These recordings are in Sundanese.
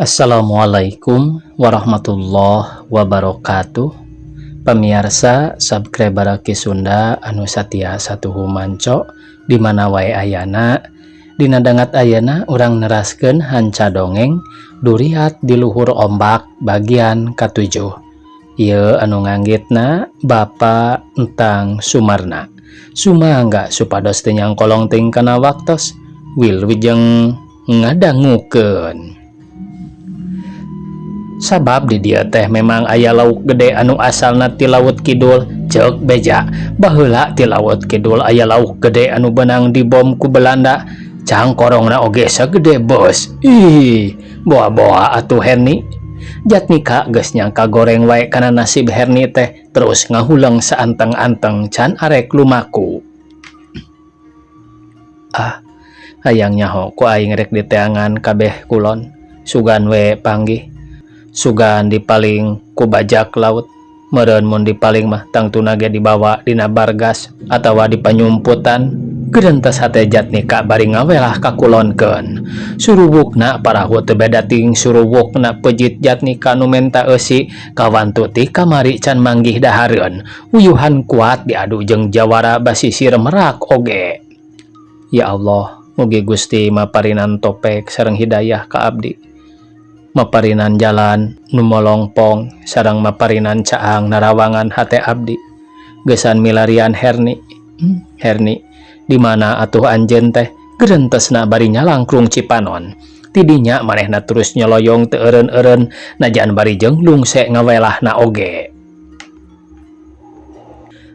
Assalamualaikum warahmatullahi wabarakatuh. Pemirsa subscriber Ki Sunda anu satia satuhu manco di mana wae ayana, dina dangat ayana urang neraskeun hanca dongeng Duriat di Luhur Ombak bagian katujuh. Ieu anu nganggitna Bapak Entang Sumarna. Sumangga supados teu nyangkolong teuing kana waktos. Wilujeng ngadangukeun. Sabab di dieu teh memang aya lauk gede anu asalna ti Laut Kidul. Ceuk beja, baheula ti Laut Kidul aya lauk gede anu beunang dibom ku Belanda, cangkorongna oge sagede bos. Ih, boa-boa atuh Herni. Jatmika geus nyangka goreng wae kana nasib Herni teh, terus ngahuleng saanteng-anteng can arek lumaku. Ah, hayang nyaho ku aing rek diteangan kabeh kulon, sugan we panggih. Sugan dipaling ku bajak laut. Meureun mun dipaling mah tangtuna ge dibawa dina bargas atawa dipanyumputan. Gerentes hate Jatmika bari ngawelah kakulonkeun. Suruwukna parahu teu beda ting suruwukna pejit Jatmika nu menta eusi, kawantu ti kamari can manggih dahareun. Uyuhan kuat diadu jeung jawara basisir merak oge. Ya Allah, mugi Gusti maparinan topek sareng hidayah ka abdi. Maparinan jalan nu molongpong sareng maparinan caang narawangan hate abdi. Geusan milarian Herni. Herni, di mana atuh anjeun teh? Gerentesna bari nyalangkrung cipanon. Tidinya manehna terus nyoloyong teu eureun-eureun najan bari jeung lungse ngawelahna oge.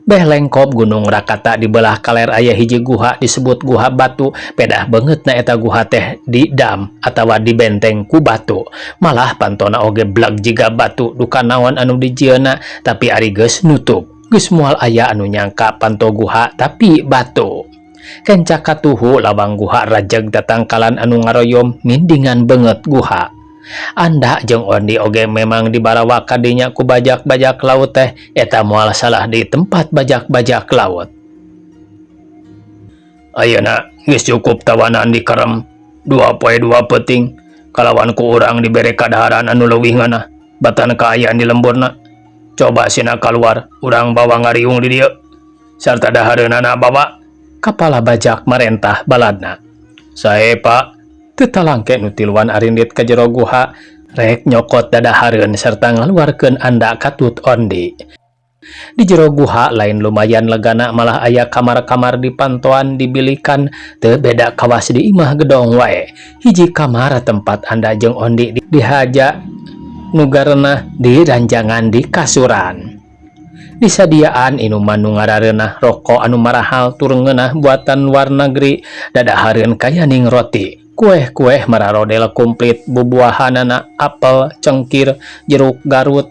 Beh lengkop Gunung Rakata di belah kaler aya hiji guha disebut Guha Batu. Pedah beungeutna eta guha teh di dam atawa di benteng ku batu. Malah pantona oge blag jiga batu duka naon anu dijieunna, tapi ari geus nutup. Geus moal aya anu nyangka panto guha tapi batu. Kenca katuhu lawang guha rajeg tatangkalan anu ngaroyom mindingan beungeut guha. Anda jeung Ondi oge memang dibarawa kadinya ku bajak-bajak laut teh, eta moal salah di tempat bajak-bajak laut. Ayeuna geus cukup tawanan di kerem 2 poe 2 peuting kalawan ku urang dibere kadaharan anu leuwih ngeunah batan kaayaan di lemburna. Coba sina kaluar, urang bawa ngariung di dieu sarta dahareunana bawa. Kapala bajak marentah baladna. Sae, Pak. Teu talangke nu tiluan arindit ka jero guha rek nyokot dadahareun serta ngaluarkeun Anda katut Ondi. Di jero guha lain lumayan legana, malah aya kamar-kamar di pantoan dibilikan teu beda kawas di imah gedong wae. Hiji kamar tempat Anda jeung Ondi dihaja nu garenah di ranjangan di kasuran. Disadiaan inuman nu ngarareunah, rokok anu marahal tur ngeunah buatan luar negeri, dadahareun kayaning roti, kueh-kueh mararodel komplit bubuahanana, apel, cengkir, jeruk garut,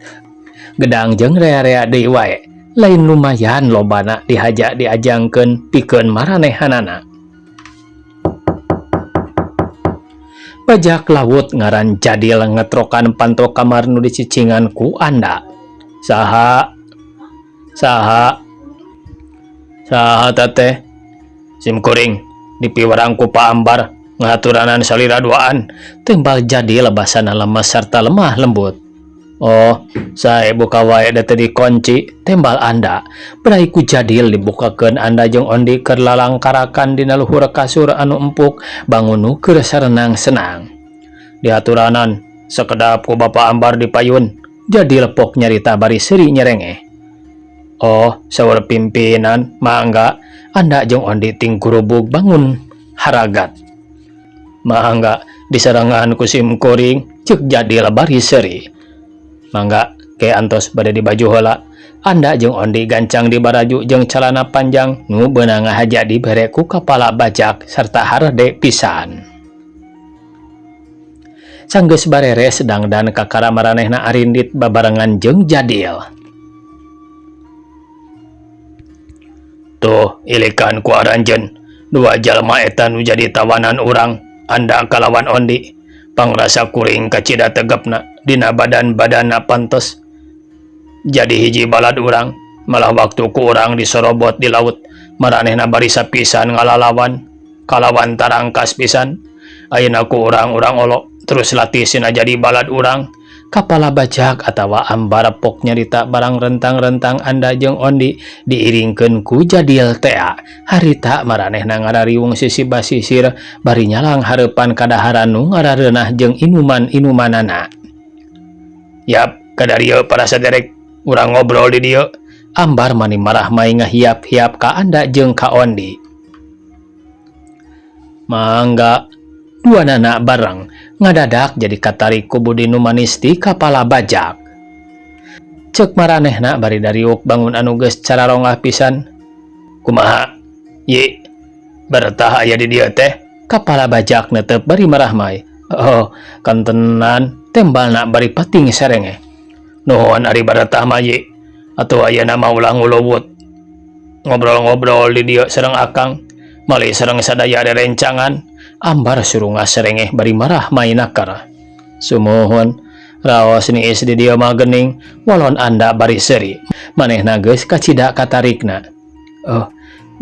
gedang jeung rea-rea deui wae. Lain lumayan lobana dihaja diajangkeun pikeun maranehanana. Bajak laut ngaran Jadil ngetrokan panto kamar nu dicicingan ku Anda. Saha? Saha? Saha teteh? Sim kuring dipiwarang ku Pak Ambar ngaturanan salira duaan. Timbal Jadil basana lemes serta lemah lembut. Oh, saya buka wae da teu dikunci, tembal Anda. Berai ku Jadil dibukakeun, Anda jeung Ondi keur lalangkarakan dina luhur kasur anu empuk, bangun nu keur sarenang-senang. Diaturanan sekedap ku Bapak Ambar di payun. Jadil pok nyarita bari seuri nyerengeh. Oh, saur pimpinan, mangga. Anda jeung Ondi ting gurubug bangun haragat. Mangga diserangan ku sim kuring, ceuk Jadil bari seuri. Mangga ke antos bade dibaju heula. Anda jeung Ondi gancang di baraju jeung calana panjang nu beunang ngahaja dibere ku kapala bajak serta harede pisan. Sanggeus bareres dangdan kakara maranehna arindit babarengan jeung Jadil. Tuh ilikan ku aranjeun dua jalma eta nu jadi tawanan urang, Anda kalawan Ondi. Pangrasa kuring kacida tegepna dina badan-badanna pantes jadi hiji balad urang. Malah waktu ku urang disorobot di laut maranehna barisa pisan ngalalawan kalawan tarangkas pisan. Ayeuna ku urang-urang olo Terus latih sina jadi balad urang. Kapala Bajak atawa Ambar pok nyarita barang rentang-rentang Anda jeung Ondi diiringkeun ku Jadil tea. Harita maranehna ngarariung sisi basisir bari nyalang hareupan kadaharan nu ngarareunah jeung inuman-inumanana. Yap, kadarieu para saderek, urang ngobrol di dieu. Ambar mani marahmai ngahiap-hiap ka Anda jeung ka Ondi. Mangga duanana bareng ngadadak jadi katarik ku budi nu manis ti kapala bajak. Ceuk maranehna bari dariuk bangun anu geus cararongah pisan. Kumaha? Yi, betah aya di dieu teh? Kapala bajak netep bari marahmai. Oh, kantenan tembalna bari pating serenge. Nuhun ari baretah mah Yi. Atuh ayeuna mah ulah nguluwut. Ngobrol-ngobrol di dieu sareng akang. Malih sareng sadaya rerencangan. Ambar surungah serengeh bari marahmai nakar. Sumuhun, raos niis di dieu mah geuning, walon Anda bari seuri. Manehna geus kacida katarikna. Oh,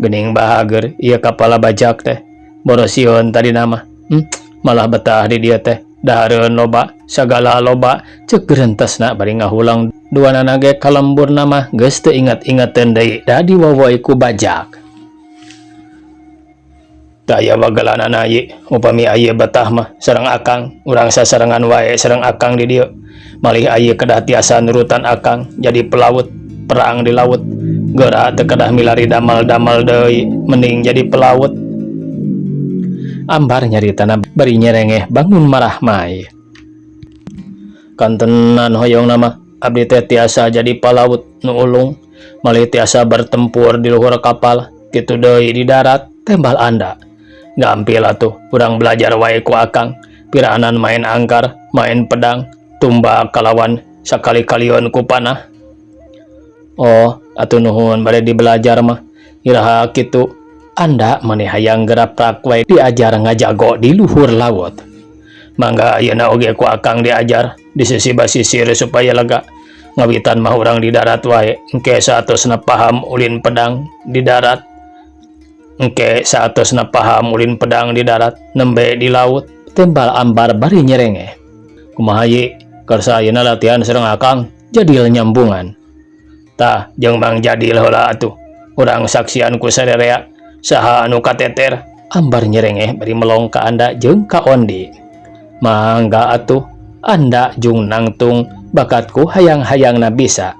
geuning bahager ieu kapala bajak teh. Borosieun tadina mah. Malah betah di dieu teh. Dahareun loba, sagala loba, ceuk gerentesna bari ngahulang duanana ge ka lemburna mah geus teu inget-ingeteun deui da diwowoy ku bajak. Teu aya wagelanana ye, upami aye betah mah sareng akang, urang sasarengan wae sareng akang di dieu. Malih aye kedah tiasa nurutan akang jadi pelaut, perang di laut. Geura teu kedah milari damal-damal deui, mending jadi pelaut. Ambar nyaritana bari nyerengeh bangun marahmai. Kantenan hoyongna mah abdi teh tiasa jadi palaut nu ulung, malih tiasa bertempur di luhur kapal, kitu deui di darat, tembal Anda. Gampil atuh, urang belajar wae ku akang, piraanan main angkar, main pedang, tumbak kalawan sakali-kalion ku panah. Oh, atuh nuhun bade dibelajar mah. Iraha kitu, Anda maneh hayang geraprak wae diajar ngajago di luhur laut. Mangga ayeuna oge ku akang diajar di sisi basisir supaya lega. Ngawitan mah urang di darat wae, engke saatosna paham ulin pedang di darat. Engke saatosna paham ulin pedang di darat, nembe di laut, tembal Ambar bari nyerengeh. Kumaha ye, kersa ayeuna latihan sareng akang, Jadil nyambungan. Tah, jeung Mang Jadil heula atuh. Urang saksian ku sarerea, saha anu kateter, Ambar nyerengeh bari melong ka Anda jeung ka Ondi. Mangga atuh, Anda jung nangtung bakatku hayang-hayangna bisa.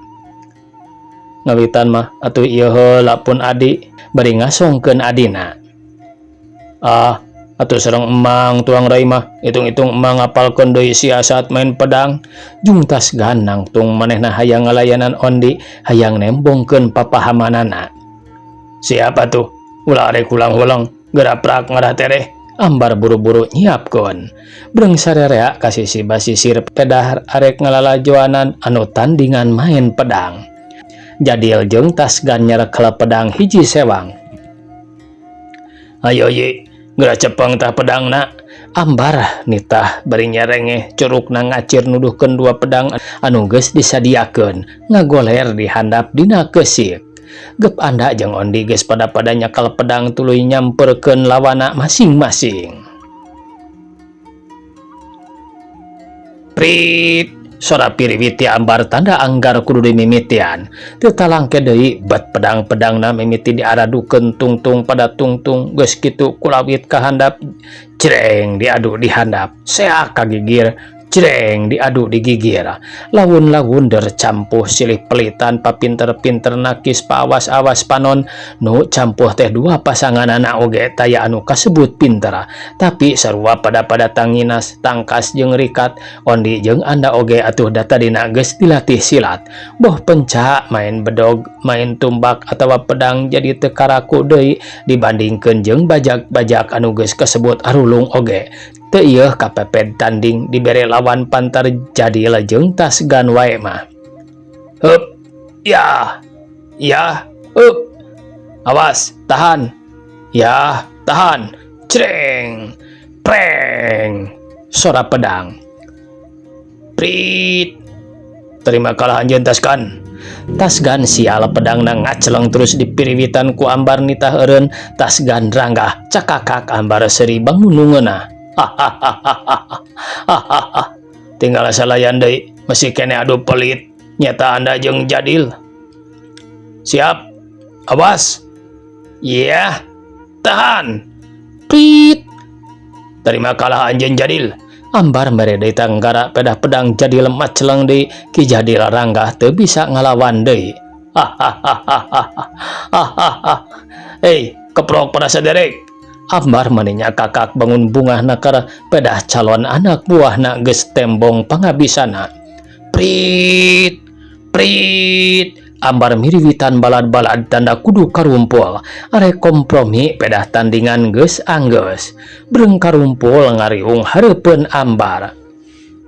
Ngawitan mah atuh ieu heula pun adi bari ngasongkeun adina. Ah, atuh sareng emang tuang rai mah, hitung-hitung emang ngapalkeun deui siasat main pedang. Jung tas nangtung manehna hayang ngalayanan Ondi, hayang nembongkeun papahamanana. Siap atuh, ulah arek hulang-hulang, geraprak ngarah tereh. Ambar buru-buru nyiapkeun. Breng sarerea ka sisi basisir pedah arek ngalalajoanan anu tandingan main pedang. Jadil jeung Tasgan nyarekel pedang hiji sewang. Ayo ye, geura cepeng tah pedangna. Ambar nitah bari nyerengeh curukna ngacir nuduhkeun dua pedang anu geus disadiakeun ngagoler di handap dina keusik. Gep Anda jeung Ondi geus pada-pada nyakal pedang tuluy nyamperkeun lawana masing-masing. Prit, sora piriwit ti Ambar tanda anggar kudu dimimitian. Teu talangke deui bet pedang-pedangna mimiti diaradukeun tungtung pada tungtung geus kitu kulawit ka handap, jreng diadu di handap, seak ka gigir, jreng diadu di gigir. Lawun-lawun der campuh silih pelitan papinter-pinter nakis paawas-awas panon nu campuh teh dua pasanganana oge taya anu kasebut pinter, tapi sarua pada-pada tanginas tangkas jeung rikat. Ondi jeung Anda oge atuh data dina geus dilatih silat, boh penca main bedog, main tumbak atawa pedang jadi teu karaku deui dibandingkeun jeung bajak-bajak anu geus kasebut arulung oge. Teu ieuh kapeped tanding dibere lawan pantar jadi lejeng tas gan wae mah. Hup, ya, ya, hup. Awas, tahan. Ya, tahan. Creng, preng. Sora pedang. Prit. Terima kalah anjeun Tasgan. Tasgan sial pedangna ngaceleng terus dipiriwitan ku Ambar nitah eureun. Tasgan ranggah cakakak Ambar seuri bangun nu ngeunah. Tinggal salayan deui masih keneh adu pelit nyata Anda jeung Jadil. Siap. Awas. Iya. Tahan. Prit. Terima kalah anjeun, Jadil. Ambar mere deui tanggara pedah pedang Jadil maceleng deui. Ki Jadil ranggah teu bisa ngalawan deui. Hei, keprok para saderek. Ambar maninya kakak bangun bungah nakar pedah calon anak buahna geus tembong pangabisana. Prit, prit. Ambar miriwitan balad-balad tanda kudu karumpul. Arek kompromi pedah tandingan geus anggeus. Breng karumpul ngariung hareupeun Ambar.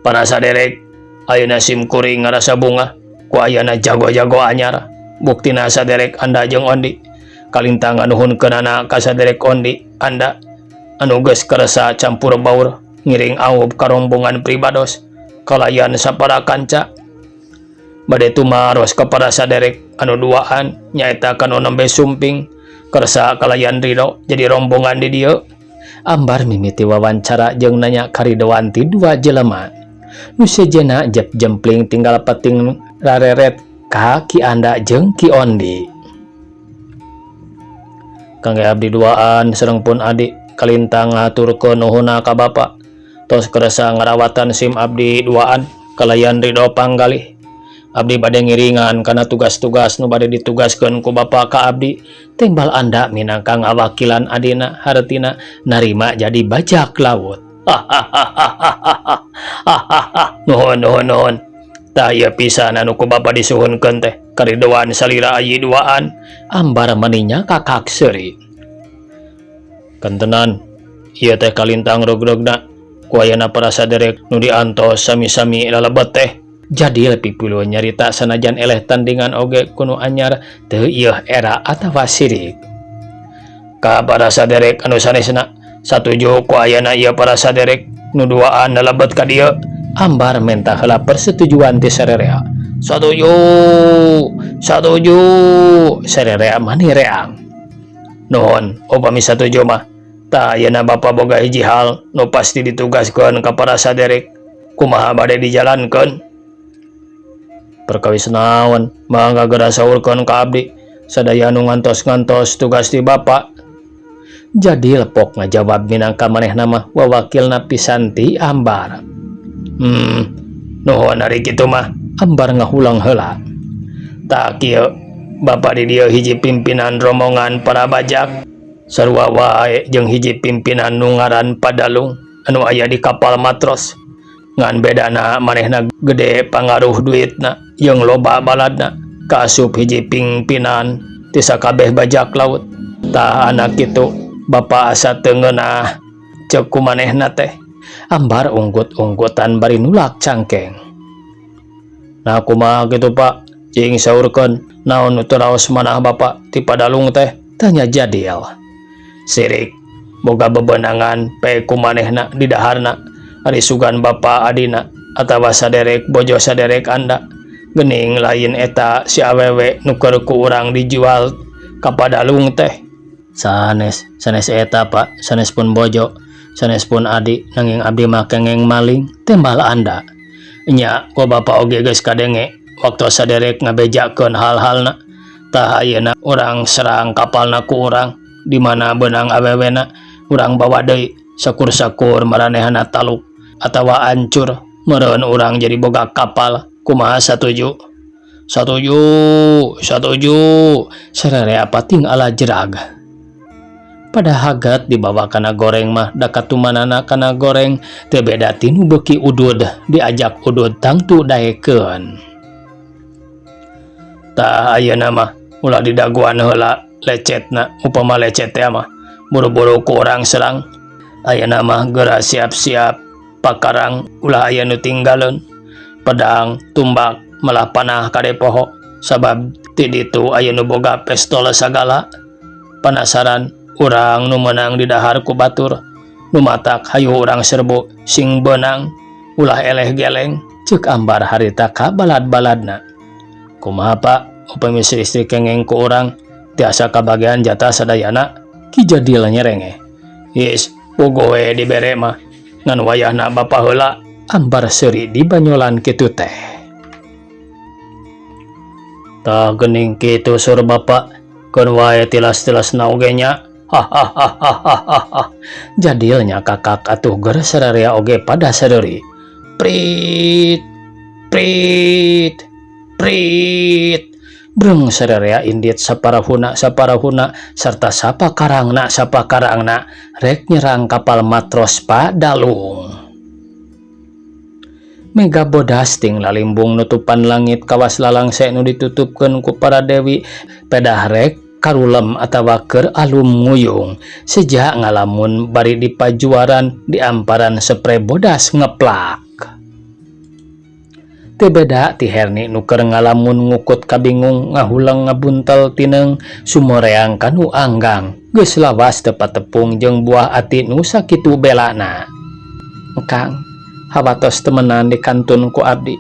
Para saderek, ayeuna sim kuring ngarasa bungah ku ayana jago-jago anyar. Buktina saderek Anda jeung Ondi. Kalintang nganuhunkeunana ka saderek Ondi Anda anu geus kersa campur baur ngiring aub ka rombongan pribados kalayan sapara kanca. Bade tumaros kepada saderek anu duaan, nyaeta kanu nembe sumping kersa kalayan Ridho jadi rombongan di dieu. Ambar mimiti wawancara jeung nanya karidoan ti dua jelema nu sejenna jep jempling tinggal peting rareret ka Ki Anda jeung Ki Ondi. Kangge abdi duaan sareng pun adik, kalintang ngaturkeun nuhunna ka bapa tos kersa ngarawatan sim abdi duaan kalayan Ridho panggalih. Abdi bade ngiringan kana tugas-tugas nu bade ditugaskeun ku bapa ka abdi, timbal Anda minangka ngawakilan adina, hartina narima jadi bajak laut. Nuhun, nuhun, nuhun. Tah, ieu pisan anu ku bapa disuhunkeun teh karidoan salira ayi duaan. Ambar maninya kakak seuri. Kantenan ieu teh kalintang rog-rogna ku ayana para saderek nu diantos sami-sami lalebet teh. Jadi pipilu nyarita sanajan eleh tandingan oge ku nu anyar teu ieu era atawa sirik. Ka para saderek anu sanesna, satuju ku ayana ieu para saderek nu duaan lalebet ka dieu? Ambar menta heula persetujuan ti sarerea. Satuju, satuju, sarerea mani reang. Nuhun upami satuju mah. Tah, ayeuna bapa boga hiji hal nu pasti ditugaskeun ka para saderek. Kumaha bade dijalankeun? Perkawis naon? Mangga geura saurkeun ka abdi sadaya anu ngantos-ngantos tugas di bapa. Jadi lepok ngajawab minangka manehna mah wawakilna pisan ti Ambar. Nuhun ari kitu mah. Ambar ngahulang heula. Tah, kieu, bapa di dieu hiji pimpinan rombongan para bajak sarua wae jeung hiji pimpinan nu ngaran Padalung anu aya di kapal matros, ngan bedana manehna gede pangaruh duitna jeung loba baladna, kaasup hiji pimpinan ti sakabeh bajak laut. Tah, anak kitu bapa asa teu ngeunah ceuk ku manehna teh. Ambar unggut-unggutan bari nulak cangkeng. Nah, kumaha kitu, Pak? Cing saurkeun naon nu teu raos manah bapa ti Padalung teh, tanya Jadil. Sirik boga bebenangan pe ku manehna di daharna. Ari sugan bapa adina atawa saderek bojo saderek Anda gening lain eta si awewe nu keur ku urang dijual ka Padalung teh? Sanes, sanes eta, Pak, sanes pun bojo, sanes pun adi, nanging abdi mah kengeng maling, timbal Anda. Nya, ku bapa oge geus kadenge waktu saderek ngabejakeun hal-halna. Tah, ayeuna urang serang kapalna ku urang, di mana beunang awewena urang bawa deui, sakur-sakur maranehana taluk atawa ancur, meureun urang jadi boga kapal. Kumaha, satuju? Satuju, satuju, sararea pating ala jerag. Pada hagat dibawa kana goreng mah da katumanana kana goreng teu beda tinu beuki udud, diajak udud tangtu daekeun. Tah, ayeuna mah ulah didaguan heula lecetna, upama lecet teh mah buru-buru ku urang serang. Ayeuna mah geura siap-siap pakarang, ulah aya nu tinggaleun. Pedang, tumbak, malah panah kade poho, sabab ti ditu aya nu boga pestol sagala. Panasaran urang nu meunang didahar ku batur. Nu matak hayu urang serbu sing beunang, ulah eleh geleng, ceuk Ambar harita ka balad-baladna. Kumaha, Pak, upami si istri kengeng ku urang tiasa kabagian jatah sadayana? Ki Jadil nyerengeh. Yes, puguh we dibere mah. Ngan wayahna bapa heula ambar seuri dibanyolan kitu teh. Tah geuning kitu sur bapa, keun wae tilas-tilasna oge nya. Hahahahaha. Jadil nya kakak atuh geur sararea oge pada seuri. Prit prit prit. Breng sararea indit saparahuna saparahuna sarta sapakarangna sapakarangna rek nyerang kapal matros Padalung. Mega bodas ting lalimbung nutupan langit kawas lalangse nu ditutupkeun ku para dewi pedah rek karulem atawa keur alum nguyung seja ngalamun bari dipajuaran di amparan sepre bodas ngeplak. Teu beda ti Herni nu keur ngalamun ngukut kabingung ngahuleng ngabuntel tineung sumoreang kanu anggang geus lawas teu patepung jeung buah ati nu sakitu belana. Engkang hawatos temenan dikantun ku abdi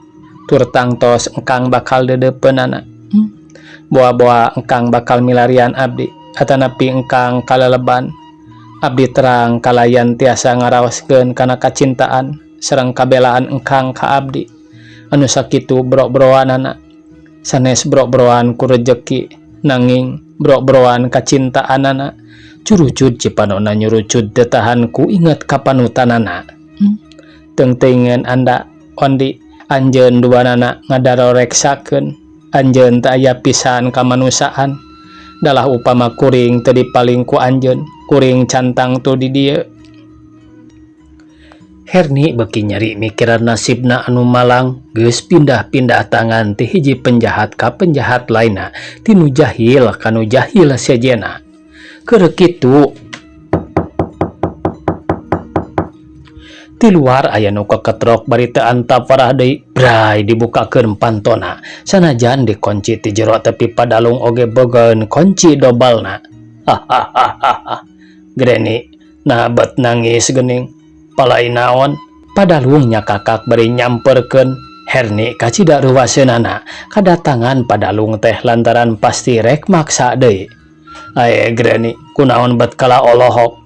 tur tangtos engkang bakal deudeupeunana. Boa-boa engkang bakal milarian abdi atanapi engkang kaleleban. Abdi terang kalayan tiasa ngaraoskeun kana kacintaan sareng kabelaan engkang ka abdi. Anu sakitu bro-broanana sanes bro-broan ku rejeki nanging bro-broan kacintaanana curucud cipanona nyurucud teu tahan ku inget ka panutanana. Teungteuingeun anda ondi anjeun duanana ngadaroreksakeun anjeun teu aya pisan kamanusiaan dalah upama kuring teu dipaling ku anjeun kuring cantang tu di dieu. Herni beuki nyeri mikiran nasibna anu malang geus pindah-pindah tangan ti hiji penjahat ka penjahat lainna ti nu jahil ka nu jahil sejenna. Keur kitu ti luar aya nu kaketrok bari teu antap warah deui bray dibukakeun pantona sanajan dikonci ti jero tepi Padalung oge bogaeun konci dobalna. Hahahaha. Granny nah bet nangis geuning palai naon Padalung nyakakak bari nyamperkeun Herni kacida reuwaseunana kadatangan Padalung teh lantaran pasti rek maksa deui. Ae Granny kunaon bet kala olohok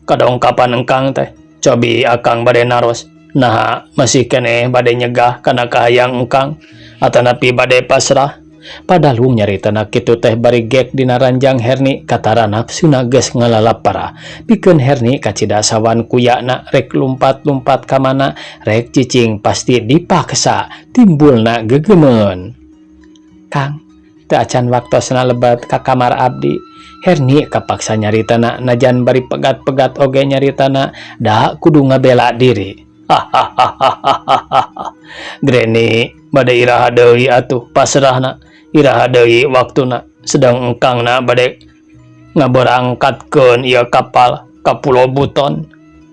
kadongkapan engkang teh cobi akang bade naros naha masih keneh bade nyegah kana kahayang engkang atanapi bade pasrah. Padalung nyaritana kitu teh bari gek dina ranjang Herni katara nafsuna geus ngalalap parah pikeun Herni kacida sawan kuyana rek lumpat-lumpat ka mana rek cicing pasti dipaksa timbulna gegemeun. Kang teu acan waktosna lebat ka kamar abdi. Herni kapaksa nyaritana najan bari pegat-pegat oge nyaritana da kudu ngabela diri. Hahahahaha. Granny bade iraha deui atuh pasrahna iraha deui waktuna sedang engkangna bade ngaberangkatkeun ieu kapal ka Pulau Buton.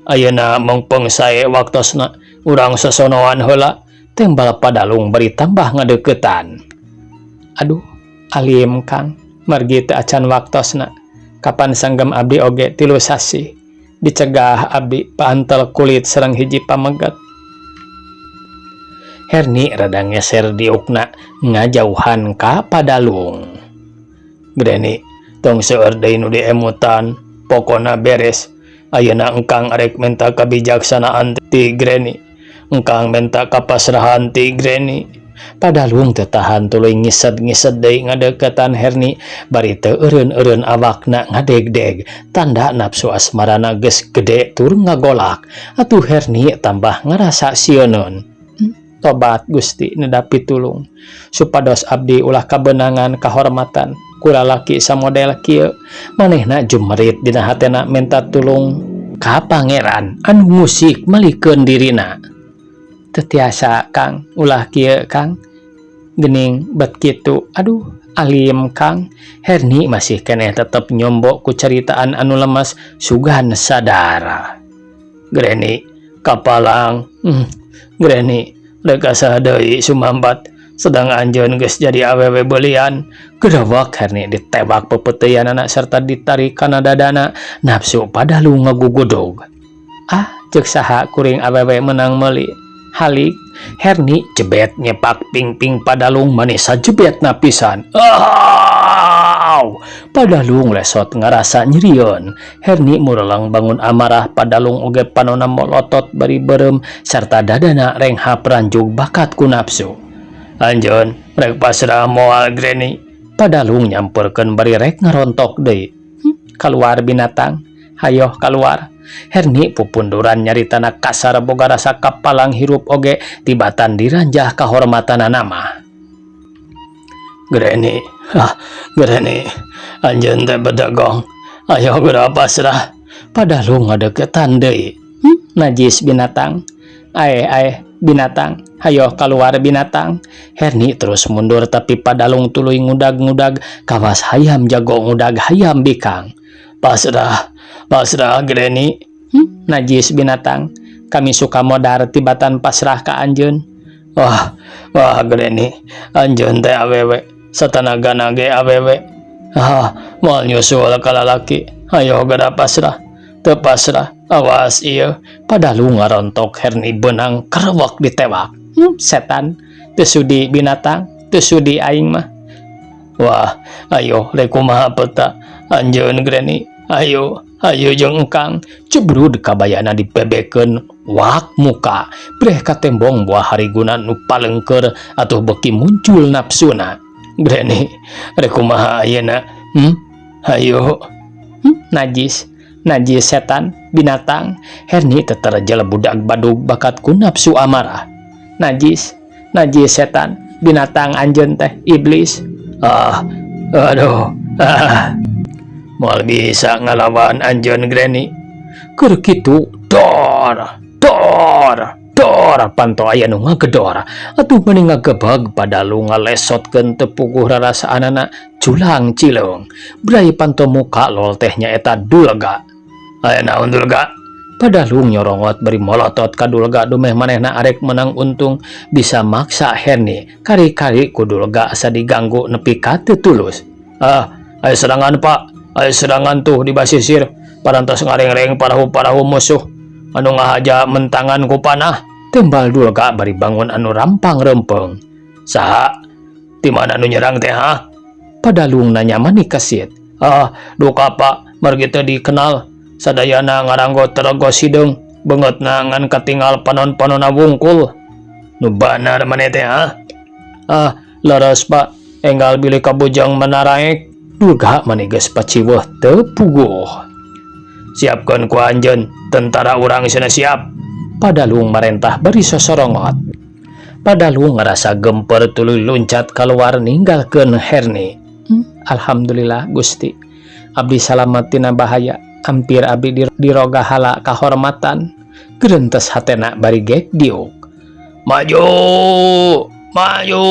Ayeuna meungpeung sae waktosna urang sosonoan heula tembal Padalung bari tambah ngadeuketan. Aduh alim Kang margi teu acan waktosna kapan sanggem abdi oge 3 sasih dicegah abdi paantel kulit sareng hiji pameget. Herni rada ngeser diukna ngajauhan ka Padalung. Granny tong seueur deui nu diemutan pokona beres ayeuna engkang arek menta kabijaksanaan ti Granny engkang menta kapasrahan ti Granny. Padalung teu tahan tuluy ngised-ngised deui ngadeukeutan Herni bari teu eureun-eureun awakna ngadegdeg tanda nafsu asmarana geus gede tur ngagolak atuh Herni tambah ngarasa sieuneun. Tobat Gusti nedapi tulung supados abdi ulah kabenangan kahormatan ku lalaki samodel kieu manehna jumerit dina hatena minta tulung ka pangeran anu ngusik malikeun dirina. Teu tiasa Kang ulah kieu Kang geuning bet kitu aduh alim Kang. Herni masih keneh tetep nyombok ku caritaan anu lemes sugan sadar. Granny kapalang Granny rek asa deui sumambat sedang anjeun geus jadi awewe beulian. Gerawak Herni ditebak pepeteuyanana serta ditarik kana dadana nafsu Padalung ngagugudug. Ah ceuk saha kuring awewe menang meuli halik. Herni jebet nyepak pingping Padalung manis sajebetna pisan. Ah! Wow, Padalung lesot ngarasa nyerieun. Herni mureleng bangun amarah, Padalung oge panona molotot bari beureum sarta dadana renghap ranjug bakat ku nafsu. Anjeun rek pasrah moal, Granny? Padalung nyamperkeun bari rek ngarontok deui. Kaluar binatang, hayoh kaluar. Herni pupunduran nyaritana kasar, boga rasa kapalang hirup oge tibatan diranjah kahormatanana mah. Granny, ah, Granny, anjeun teh bedegong. Ayo geura pasrah. Padalung ngadeukeutan deui. Najis binatang. Ae ae binatang, hayoh kaluar binatang. Herni terus mundur, tapi Padalung tuluy ngudag-ngudag kawas hayam jago ngudag hayam bikang. Pasrah, pasrah, Granny. Najis binatang. Kami suka modar tibatan pasrah ka anjeun. Wah, wah, Granny, anjeun teh awewe, satanagana ge awewe. Ah, moal nyusul ka lalaki. Ayo geura pasrah. Teu pasrah, awas ieu. Padalung ngarontok, Herni beunang kerewek ditewak. Setan, teu sudi binatang, teu sudi aing mah. Wah, ayo rek kumaha peta anjeun, Granny? Ayo, ayo jeung engkang. Cebrud kabayana dibebekeun wak muka. Breh katembong buah hariguna nu palengkeur atuh beuki muncul nafsuna. Granny, rek kumaha ayeuna? Hmm? Hayo. Najis. Najis setan, binatang. Herni teterjel budak badug bakat ku nafsu amarah. Najis, najis setan, binatang, anjeun teh iblis. Ah, aduh, ah. Moal bisa ngalawan anjeun, Granny. Keur kitu, dor, dor, dor, panto aya nu ngagedor. Atuh meni ngagebeg, Padalung ngalesotkeun teu puguh rarasaanana culang cileung. Bray panto muka lol teh nyaeta Dulga. Aya naon, Dulga? Padalung nyorongot bari molotot ka Dulga, dumeh manehna arek menang untung bisa maksa Herni. Kari-kari ku Dulga asa diganggu nepi ka teu tulus. Ah, aya serangan, Pak. Aya serangan tuh di basisir. Parantos ngarengreng parahu-parahu musuh. Anu ngahaja mentangan ku panah. Tembal Dulga bari bangun anu rampang rempeng. Saha? Di mana nu nyerang teh, ha? Padalung nanya mani kesit. Ah, duka, Pak, margi teu dikenal. Sadayana ngaranggo terego sideung, beungeutna ngan katingal panon-panonna wungkul. Nu banar maneh teh, ha? Ah, leres, Pak. Enggal bilih kabujeng manaraek. Dulga mani geus paciweuh teu puguh. Siapkeun ku anjeun, tentara urang cenah siap. Padalung marentah bari sosorongot. Padalung ngarasa gemper tuluy luncat keluar ninggalkeun Herni. Alhamdulillah Gusti. Abdi salamet tina bahaya. Hampir abdi dirogahala kahormatan. Gerentes hatena bari gek diuk. Maju! Maju!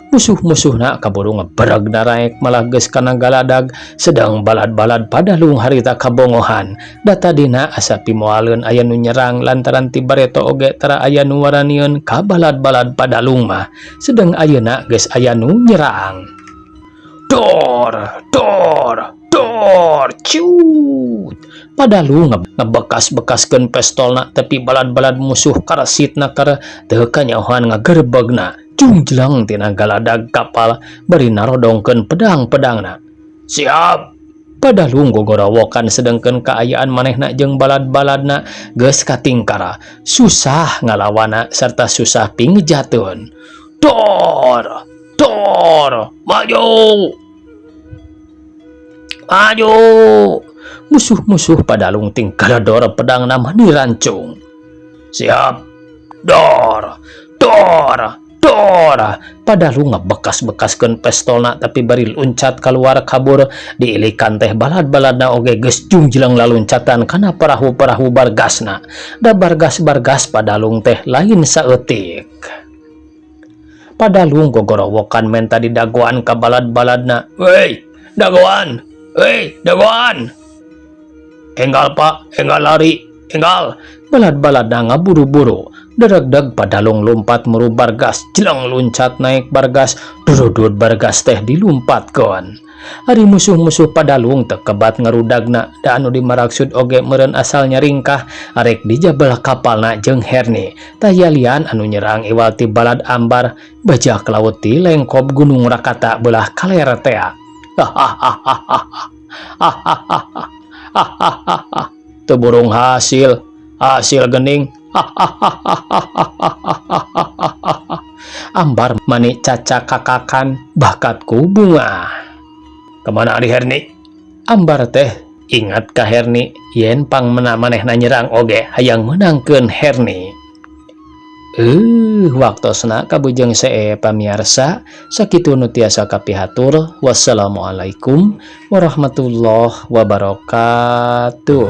Musuh-musuhna kaburu ngebereg naraek malah geus kana galadag, sedang balad-balad Padalung harita kabongohan. Da tadina asa pimoaleun aya nu nyerang lantaran ti bareto oge tara aya nu waranieun ka balad-balad Padalung mah, sedang ayeuna geus aya nu nyerang. Dor, dor, dor, ciut. Padalung ngebekas-bekaskeun pestolna, tapi balad-balad musuh karesitna keur teu kanyahoan ngagerbegna. Jungjlang tina galadag kapal bari narodongkeun pedang-pedangna. Siap. Padalung gogorowokan, sedengkeun kaayaan manehna jeung balad-baladna geus katingkara. Susah ngalawana serta susah pingjateun. Dor, dor, maju. Maju. Musuh-musuh Padalung tinggalador pedangna mani rancung. Siap. Dor, dor, dor. Padalung ngabekas-bekaskeun pestolna, tapi bari luncat keluar kabur diilikan teh balad-baladna oge geus jungjlang laluncatan kana perahu-perahu bargasna. Da bargas-bargas Padalung teh lain saeutik. Padalung gogorowokan menta didagoan ka balad-baladna. Wey, dagoan! Wey, dagoan! Enggal, Pak, enggal lari, enggal. Balad-baladna ngaburu-buru. Deregdeg Padalung lumpat muru bargas, jeleng luncat naik bargas, durudud bargas teh dilumpatkeun. Ari musuh-musuh padalung teu kebat ngarudagna da anu dimaraksud oge meureun asal nyaringkah arek dijabel kapalna jeung Herni. Taya lian anu nyerang iwal ti balad Ambar bajak laut ti lengkob Gunung Rakata belah kaler tea. Teu burung hasil, hasil gening. Ambar mani cacakakakan bakatku bunga. Kemana ari Herni? Ambar teh ingat ka Herni yen pang mena manehna nyerang oge hayang meunangkeun Herni. Waktosna kabujeng see pamiarsa sakitu nu tiasa kapihatur. Wassalamualaikum warahmatullahi wabarakatuh.